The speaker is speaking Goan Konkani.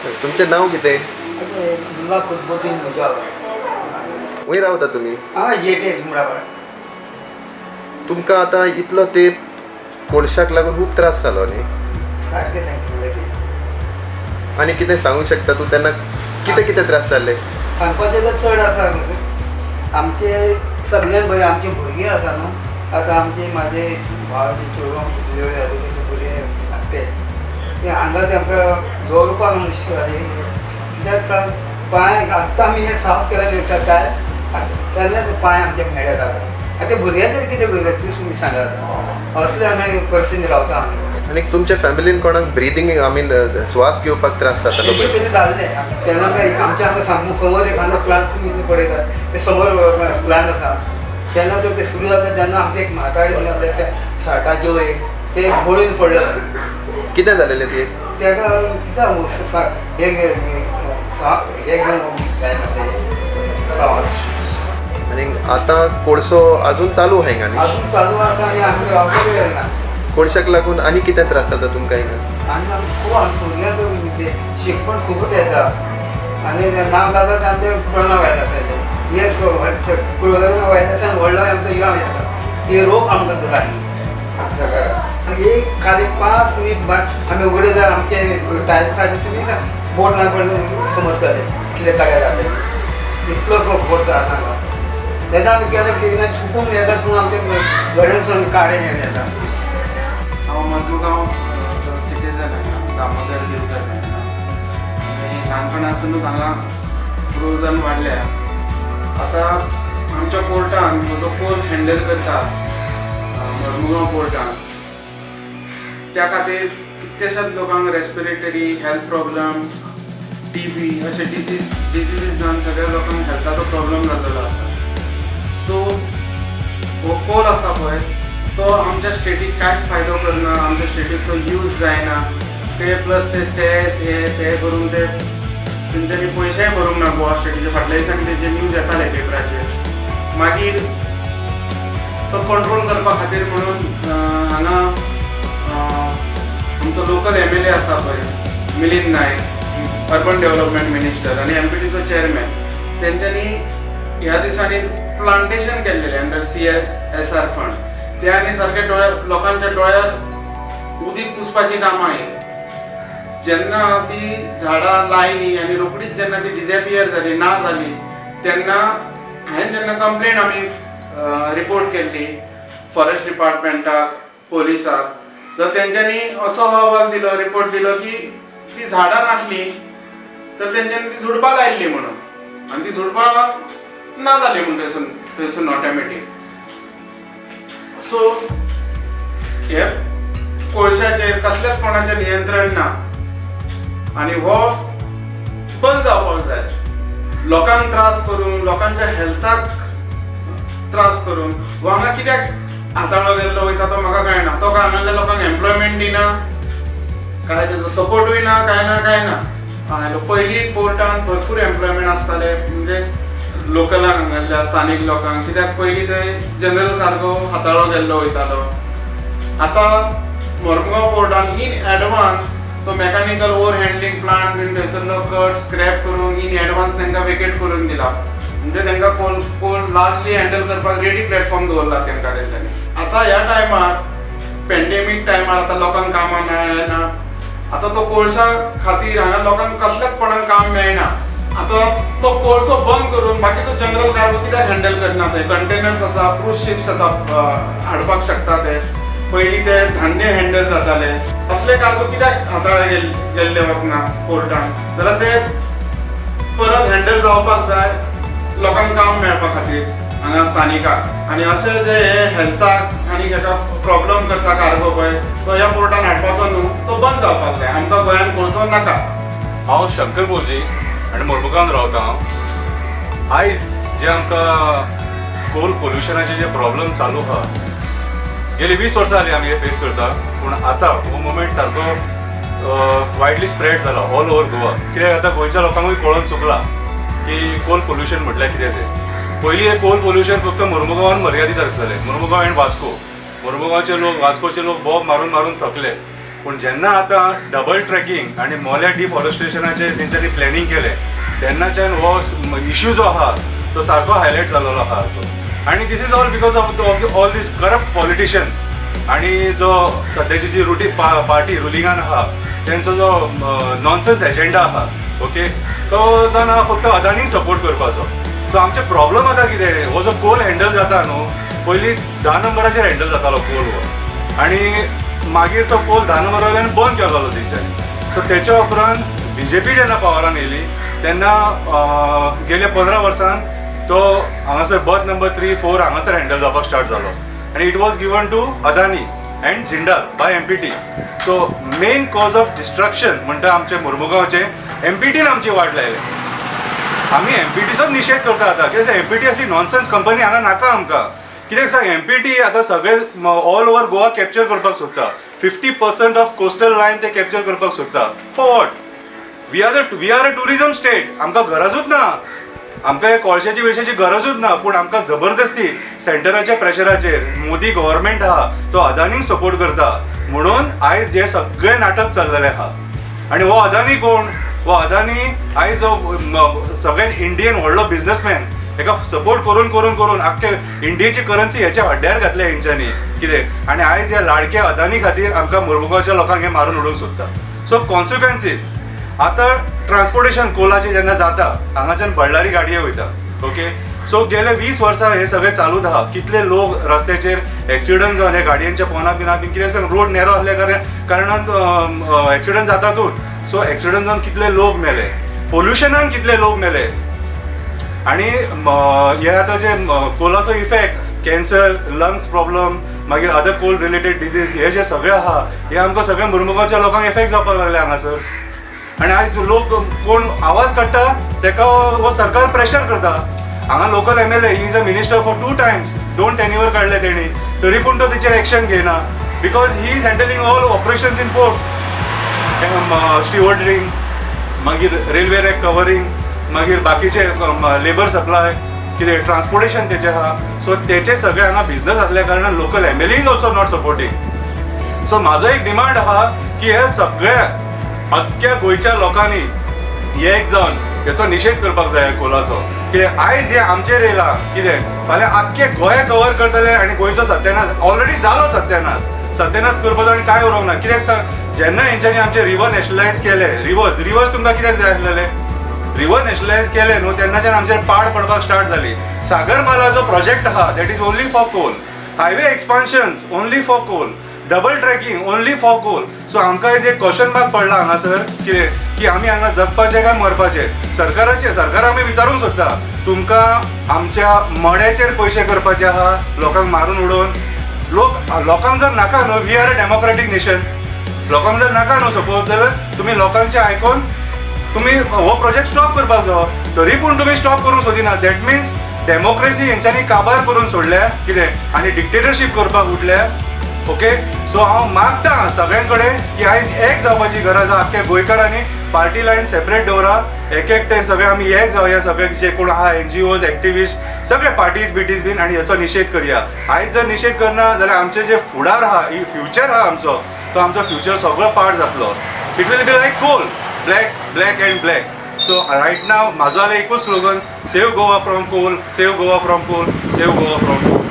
तुमचें नांव कितें? मुल्ला कुतबुद्दीन मुजावर. खंय रावता तुमी? हांगा जेटे मुडापाड. तुमकां आतां इतलो तेंप कोळशाक लागून खूब त्रास जालो न्ही? सारकें सांगता म्हणल्यार तें. आनी कितें सांगूंक शकता तूं, तेन्ना कितें कितें त्रास जाल्ले? सांगपाचें तर चड आसा. आमचे सगळ्यान बरें आमचे भुरगे आसा न्हू, आतां आमचे म्हाजे भावाचे चेडवां वेगळे जाले, तेजे भुरगे धाकटे ते हांगा तेंकां दवरपाक मुश्कील जाली. कित्याक सांग, पांय आत्तां आमी हे साफ केले टायल्स, तेन्ना ते पांय आमचे म्हेळे जाता. आतां भुरग्यां तरी कितें करया, तूंच तुमी सांगात. असले आमी परिस्थितीन रावता आमी. आनी तुमच्या फॅमिलीन कोणाक ब्रिदींग, I mean, स्वास घेवपाक त्रास जातालो तेजे पळय? पयलीं जाल्लें तेन्ना. काय आमच्या हांगा सामको समोर एक हांगा प्लांट तुमी पळयता, ते समोर प्लांट आसा. तेन्ना तर ते सुरू जाता तेन्ना आमचें एक म्हातारी म्हणून 60चे वयर ते गळून पडले. कितें जालेलें ती? तेका तिचा हे हे घेवन जायना ते श्वास. आनी आतां कोळसो अजून चालू आहा हिंगा न्ही? अजून चालू आसा आनी आमकां रावपाक जायना. कोळशाक लागून आनी कितें त्रास जाता तुमकां हिंगा? आनी आमकां खूब, आमच्या भुरग्यांक ते शिकपण खूबच येता आनी नाम जाता ते आमचे प्रणव येता. तेजे हे कुळगना वयल्यासान व्हडलो आमचो युवा येता, हे रोग आमकां जाय सरकाराक. एक खाली 5 मिनीट आमी उगडे जाल्यार आमचे टायल्साचे तुमी बोट ना पडले समजतले कितें काड्या जाले. इतलो फोर्स आसा हांगा. तेन्ना आमी केन्ना केन्ना चुकून येता तूं आमच्या घड्यान काडे येता. हांव मजमुगांव सिटीजन हांगा दामोदर दिवकर हांगा आनी ल्हानपणासुनूच हांगा ग्रो जावन वाडल्या. आतां आमच्या पोर्टान हो जो कोल हँडल करता मरमुगांव पोर्टान, त्या खातीर कितल्याशाच लोकांक रेस्पिरेटरी हेल्थ प्रॉब्लम, टीबी अशे डिसिजीस जावन सगळ्या लोकांक हेल्थाचो प्रॉब्लम जाल्लेलो आसा. सो हो कोल आसा पळय, तो आमच्या स्टेटीक कांयच फायदो करना, आमच्या स्टेटीक तो यूज जायना. ते प्लस ते सेस हे ते करून ते तेंच्यांनी पयशेय भरूंक ना गोवा स्टेटीचे. फाटल्या दिसांनी तेजे न्यूज येताले पेपराचेर. मागीर तो कंट्रोल करपा खातीर म्हणून हांगा आमचो लोकल एमएलए आसा पळय, Milind Naik, urban development minister आनी एमपीटीचो चेअरमॅन, तेंच्यांनी ह्या दिसांनी प्लांटेशन केल्लेलें अंडर सीएसआर फंड. ते आनी सारके दोळ्या लोकांच्या दोळ्यार उदीक पुसपाची कामां ही. जेन्ना ती झाडां लायली आनी रोखडीच जेन्ना ती डिजॅपियर जाली, ना जाली, तेन्ना हांवें जेन्ना कंप्लेन आमी रिपोर्ट केल्ली फॉरेस्ट डिपार्टमेंटाक, पोलिसाक, जर तेंच्यांनी असो अहवाल दिलो, रिपोर्ट दिलो की ती झाडां नासली तर तेंच्यांनी ती झुडपां लायल्ली म्हणून आनी ती झुडपां ना जाली म्हूण थंयसून थंयसून ऑटोमॅटीक. सो हे कोळशाचेर कसलेच कोणाचें नियंत्रण ना आनी हो बंद जावपाक जाय. लोकांक त्रास करून, लोकांच्या हेल्थाक त्रास करून हो हांगा कित्याक हाताळो गेल्लो वयता तो म्हाका कळना. तो काय हांगासरल्या लोकांक एम्प्लॉयमेंट दिना, काय तेजो सपोर्टूय ना, काय ना, काय ना. हय, पयलीं पोर्टान भरपूर एम्प्लॉयमेंट आसताले, म्हणजे लोकलांक, हांगासरल्या स्थानीक लोकांक, कित्याक पयलीं थंय जनरल कार्गो हाताळो गेल्लो वयतालो. आतां मोरमुगांव पोर्टान इन एडवान्स तो मेकॅनिकल ओर हँडलिंग प्लांट बीन थंयसरलो कट स्क्रॅप करून इन एडवान्स तांकां वेकेट करून दिला. म्हणजे तांकां कोल लार्जली हँडल करपाक रेडी प्लॅटफॉर्म दवरला तांकां तेंच्यांनी. आतां ह्या टायमार, पेंडेमीक टायमार, आतां लोकांक कामां ना, हें ना. आतां तो कोळशा खातीर हांगा लोकांक कसलेच कोणाक काम मेळना. आतां तो कोळसो बंद करून बाकीचो जनरल कार्गो कित्याक हँडल करना? ते कंटेनर्स आसा, क्रूज शिप्स आतां हाडपाक शकता ते. पयलीं ते धान्य हँडल जाताले, असले कार्गो कित्याक हाताळे गेल्ले वचना पोर्टान? जाल्यार ते परत हँडल जावपाक जाय लोकांक काम मेळपा खातीर हांगा स्थानिकाक. आनी अशे जे हे हेल्थाक आनी हेका प्रॉब्लम करता कार्गो पळय, तो ह्या पोर्टान हाडपाचो न्हू, तो बंद जावपाक जाय. आमकां गोंयांत कोळसो नाका. हांव शंकर बोरजी आनी मोरमुगांव रावता हांव. आयज जे आमकां कोल पोल्युशनाचे जे प्रॉब्लम चालू आहा, गेली 20 वर्सां जालीं आमी हे फेस करता, पूण आतां हो मुवमेंट सारको वायडली स्प्रेड जाला ऑल ओवर गोवा. कित्याक आतां गोंयच्या लोकांकूय कळोन चुकलां की कोल पोल्युशन म्हटल्यार कितें तें. पयलीं हें कोल पोल्युशन फक्त मोरमुगांवान मर्यादीत आसलेलें, मोरमुगांव अँड वास्को. मोरमुगांवचे लोक, वास्कोचे लोक बोब मारून मारून थकले. पूण जेन्ना आतां डबल ट्रॅकिंग आनी मोल्या डिफॉरेस्टेशनाचें तेंच्यांनी प्लॅनिंग केलें तेन्नाच्यान हो इश्यू जो आहा तो सारको हायलायट जाल्लो आहा तो. आनी this is all because of all these corrupt politicians आनी जो सद्याची जी रुटी पार्टी रुलिंगान आहा तेंचो जो नॉनसन्स एजेंडा आहा, ओके, तो जावन आहा फक्त अदानीक सपोर्ट करपाचो. सो आमचे प्रॉब्लम आतां कितें, हो जो कोल हँडल जाता न्हू, पयलीं 10 नंबराचेर हँडल जातालो कोल हो आनी मागीर तो कोल 10 नंबरा वयल्यान बंद केलेलो तेंच्यांनी. सो तेच्या उपरांत बीजेपी जेन्ना पावरान येयली तेन्ना गेल्या 15 वर्सान तो हांगासर बर्थ नंबर 3 4 हांगासर हँडल जावपाक स्टार्ट जालो आनी it was given to Adani and Jindal by MPT. So main cause of destruction म्हणटा आमचे मुर्मुगांवचे एमपीटीन आमची वाट लायली. आमी एमपीटीचोच निशेध करता आतां, कित्याक एमपीटी असली नॉनसन्स कंपनी हांगा नाका आमकां. कित्याक सांग, एमपीटी आतां सगळे ऑल ओवर गोवा कॅप्चर करपाक सोदता. 50% ऑफ कोस्टल लायन ते कॅप्चर करपाक सोदता. For what? We are a tourism state. आमकां गरजूच ना, आमकां हे कोळशाची बिळशाची गरजूच ना, पूण आमकां जबरदस्ती सेंटराच्या प्रेशराचेर मोदी गव्हर्मेंट आहा तो अदानीक सपोर्ट करता म्हणून आयज हे सगळें नाटक चल्लेलें आहा. आनी हो अदानी कोण? हो अदानी आयज हो सगळ्यात इंडियन व्हडलो बिझनसमॅन. हेका सपोर्ट करून करून करून आख्खे इंडियेची करन्सी हेच्या हड्ड्यार घातल्या हेंच्यांनी कितें. आनी आयज ह्या लाडक्या अदानी खातीर आमकां मुर्मुगांवच्या लोकांक हे मारून उडोवंक सोदता. सो कॉन्सिक्वन्सीस आतां ट्रान्सपोर्टेशन कोलाचें जेन्ना जाता, हांगाच्यान बल्लारी गाडयो वयता, ओके. सो गेले 20 वर्सां हे सगळें चालूच आहा. कितले लोक रस्त्याचेर एक्सिडंट जावन हे गाडयांच्या पोना बिना बीन, कित्याक सांग, रोड नॅरो आसल्या कारणान एक्सिडंट जातातूच. सो एक्सिडंट जावन कितले लोक मेले, पोल्युशनान कितले लोक मेले. आनी हे आतां जे कोलाचो इफेक्ट, कॅन्सर, लंग्स प्रॉब्लम, मागीर अदर कोल रिलेटेड डिजीज, हे जे सगळे आहा हे आमकां सगळे मुर्मुगांवच्या लोकांक इफेक्ट जावपाक लागले हांगासर. आनी आयज लोक कोण आवाज काडटा तेका हो सरकार प्रेशर करता. हांगा local MLA is a minister for 2 times, 2 tenure काडले तेणी, तरी पूण तो तेचेर एक्शन घेयना because he is handling all operations in port, stevedoring, मागीर रेल्वे रॅक कवरींग, मागीर बाकीचे लेबर सप्लाय, कितें ट्रान्सपोर्टेशन तेचें आहा. सो तेचे सगळे हांगा बिझनस आसल्या कारणान local MLA is also not supporting. So म्हाजो एक डिमांड आहा की हे सगळे अख्ख्या गोंयच्या लोकांनी एक जावन हेचो निशेध करपाक जाय कोलाचो. कित्याक आयज हे आमचेर येयला, कितें फाल्यां आख्खे गोंय कवर करतले आनी गोंयचो सत्यानाश ऑलरेडी जालो. सत्यानाश सत्यानाश करपाचो आनी कांय उरोंक ना. कित्याक सांग, जेन्ना हेंच्यांनी आमचे रिवर नॅशनलायज केले, रिवर्स रिवर्स तुमकां कित्याक जाय आसलेले? रिवर नॅशनलायज केले न्हू तेन्नाच्यान आमचेर पाड पडपाक स्टार्ट जाली. सागरमाला जो प्रोजेक्ट आहा that is only for coal, highway expansions only for coal, double tracking only for coal. So आमकां आयज एक क्वेश्चन मार्क पडला हांगासर कितें की आमी हांगा जगपाचें काय मरपाचें. सरकाराचें सरकार आमी विचारूंक सोदता, तुमकां आमच्या मड्याचेर पयशे करपाचे आहा लोकांक मारून उडोवन? लोक लोकांक जर नाका न्हू, we are a democratic nation, लोकांक जर नाका न्हू सपोज जाल्यार तुमी लोकांचें आयकोन तुमी हो प्रोजेक्ट स्टॉप करपाक जावो. तरी पूण तुमी स्टॉप करूंक सोदिना, that means democracy हेंच्यांनी काबार करून सोडल्या कितें आनी डिक्टेटरशीप करपाक उठल्या. ओके, सो हांव मागता सगळ्यां कडेन की आयज एक जावपाची गरज आहा. आख्या गोंयकारांनी पार्टी लायन सेपरेट दवरा, एक एकटे सगळे आमी एक जावया, सगळे जे कोण आहा एनजीओज, एक्टिविस्ट, सगळे पार्टीज बिटीज बीन, आनी हेचो निशेध करया. आयज जर निशेध करना जाल्यार आमचे जे फुडार आहा, फ्युचर आहा आमचो, तो आमचो फ्युचर सगळो पाड जातलो. It will be like coal, black, black and black. So right now म्हाजो जाल्यार एकूच slogan, save Goa from coal, save Goa from coal, save Goa from coal.